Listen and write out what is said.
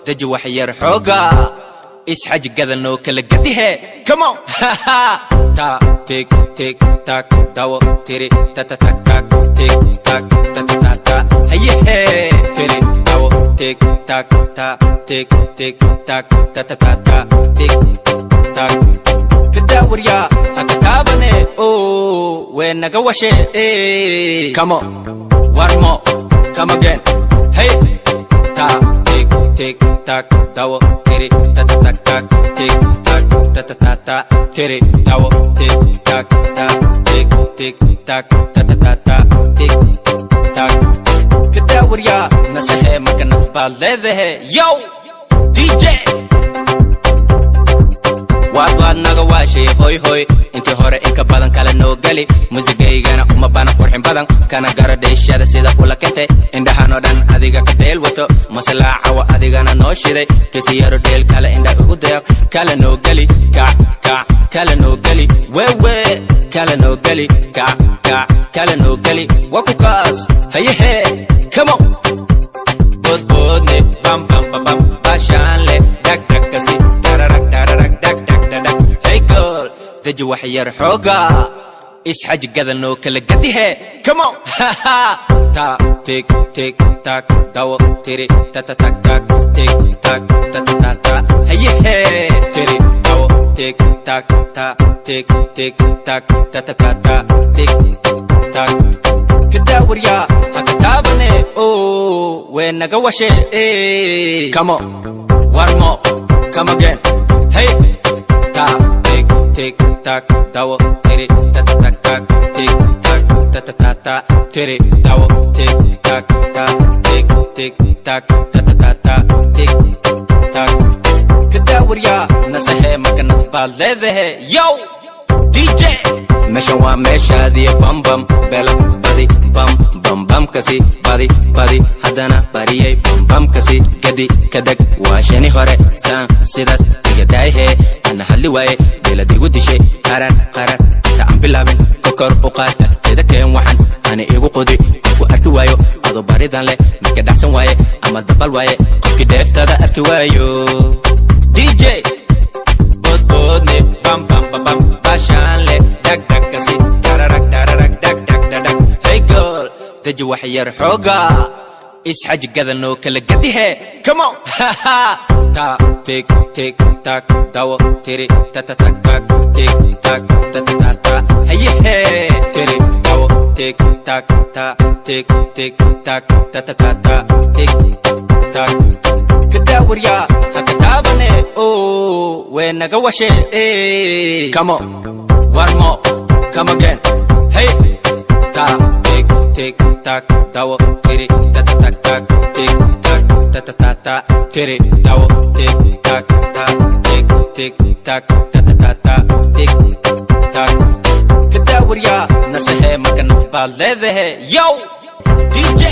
Deji wax yar xoogaa, isxaji, gadanoo kala gadihe. Come on, ta tik tik tak, dawo tiri ta ta tak tak tik tak ta ta ta ta. Hayehe, tiri dawo tik tak ta tik tik tak ta ta ta ta tik tak. Kadawaryaa haka taabane oo wee naga washe. Come on, one more, come again. Hey, ta tik tik tak, dawo tiri ta ta tak tak tik tak ta ta ta ta, tiri dawo tik tak ta tik tik tak ta ta ta ta tik tak. Kadawaryaa nasahe, marka naf baad leedahe. Yo DJ, waad waad naga waashay, hoy hoy. Intii hore inka badan kala noo geli. Musigaygana uma bana qurxin badan, kana garo dheeshada sida kula kentay. Indhahanoo dhan adiga ka dheel wato, masalaacawa adigana noo shiday. Kisi yaro dheel kale indha ugu deeq, kala noo geli, kac kac, kala noo geli, wewe, kala noo geli, kac kac, kala noo geli, waa ku kaas. Hayehe, come on, boodboodne, bam bam bam bam, baashaanle, dhag dhag kasi, dararag dararag, dhag dhag dhadhag. Hey girl, deji wax yar xoogaa, isxaji, gadanoo kala gadihe. Come on, ta tik tik tak, dawo tiri ta ta tak tak tik tak ta ta ta ta. Hayehe, tiri dawo tik tak ta tik tik tak ta ta ta ta tik tak. Kadawaryaa haka taabane oo wee naga washe. Come on, one more, come again. Hey, ta tik tik tak, dawo tiri ta ta tak tak tik tak ta ta ta ta, tiri dawo tik tak ta tik tik tak ta ta ta ta tik tak. Kadawaryaa nasahe, marka naf baad leedahe. Yo DJ, meeshan waa meeshaadiya, bambam bela badi, bam bam bam kasi, badi badi, haddana bariyay, bam bam kasi, gadi kadag, waa shani hore saan sidaas igadaahe, ana hadli waaye, dheelad igu dishay, qarar qarar inta aan bilaabin kokor u qaad, agteeda keen, waxan ani igu qudi ku arki waayo, adoo baridan leh marka dhacsan waaye ama dabal waaye, qofkii dheeftada arki waayo. DJ, boodboodne, bam bam bam bam, baashaanle, dhag dhag kasi, dararag dararag, dhag dhag dhadhag. Hey girl, deji wax yar xoogaa, isxaji, gadanoo kala gadihe. Come on, ta tik tik tak, dawo tiri ta ta tak tak tik tak ta ta ta ta. Hayehe, tiri dawo tik tak ta tik tik tak ta ta ta ta tik tak. Kadawaryaa haka taabane oo wee naga washe. Come on, one more, come again. Hey, ta tik tik tak, dawo tiri ta ta tak tak tik tak ta ta ta ta, tiri dawo tik tak ta tik tik tak ta ta ta ta tik tak. Kadawaryaa nasahe, marka naf baad leedahe. Yo DJ.